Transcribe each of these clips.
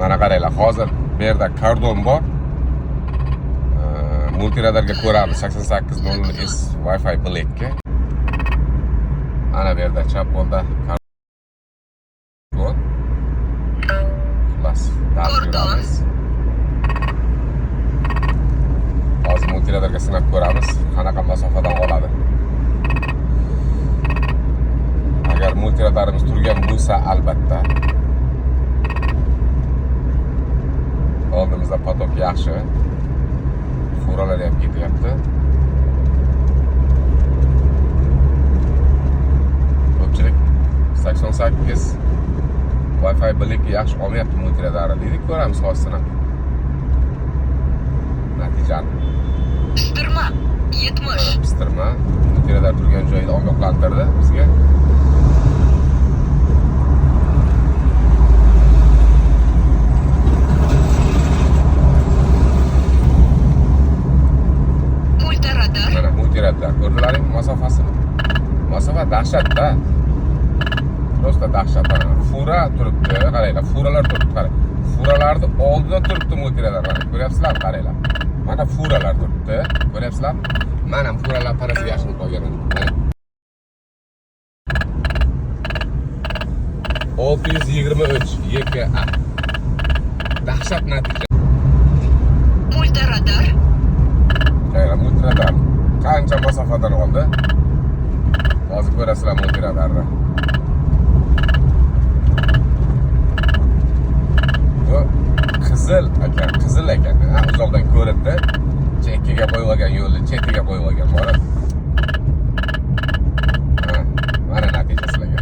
Mana qaranglar, hozir bu yerda kordon bor. Multiradarga ko'ramiz 8800 S Wi-Fi Black'ga. Ana bu yerda chap qo'lda kordon. Xullas, dars Kordon. yuramiz. Hozir multiradarga sinab ko'ramiz, qanaqa masofadan oladi. Agar multiradarimiz turgan bo'lsa, albatta. Oldimizda поток yaxshi. Furalar ham ketyapti. Ko'pchilik 88 Wi-Fi Black yaxshi olmayapti multiradari deydi. Ko'ramiz hozir sinab natijani. Pistirma. 70. Mana pistirma multiradar turgan joyida ogohlantirdi bizga. Multiradar. Mana multiradar, ko'rdilaringmi masofasini? Masofa dahshatda. Просто dahshat. Mana fura turibdi, qaranglar, furalar turibdi, qarang. Furalarni oldida turibdi multiradar, mana ko'ryapsizlarmi, qaranglar. Mana furalar turibdi, ko'ryapsizlarmi? Mana furalar panasiga yashirinib qolgan. Mana. 623 YKA. Dahshat natija. Multiradar. Qaranglar, multiradar qancha masofadan oldi? Hozir ko'rasizlar multiradarni. Bu qizil ekan, qizil ekan. Ha, uzoqdan ko'rindi. Chekkaga qo'yib olgan yo'lni, chetiga qo'yib olgan borib. Ha, mana natija sizlarga.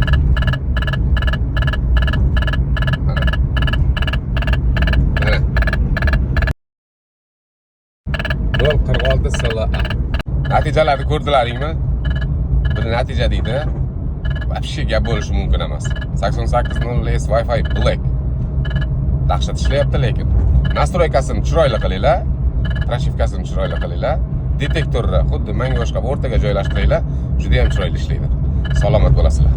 Mana. Mana. 0.46 SLA. Natijalarni ko'rdilaringmi? Bir natija deydi. Вообще gap bo'lishi mumkin emas. 88.0 S Wi-Fi Black. Dahshat ishlayapti lekin. Настройка sini chiroyli qilinglar. Прошивка sini chiroyli qilinglar. Detektorni xuddi manga o'xshab o'rtaga joylashtiringlar. Juda ham chiroyli ishlaydi. Salomat bo'lasizlar.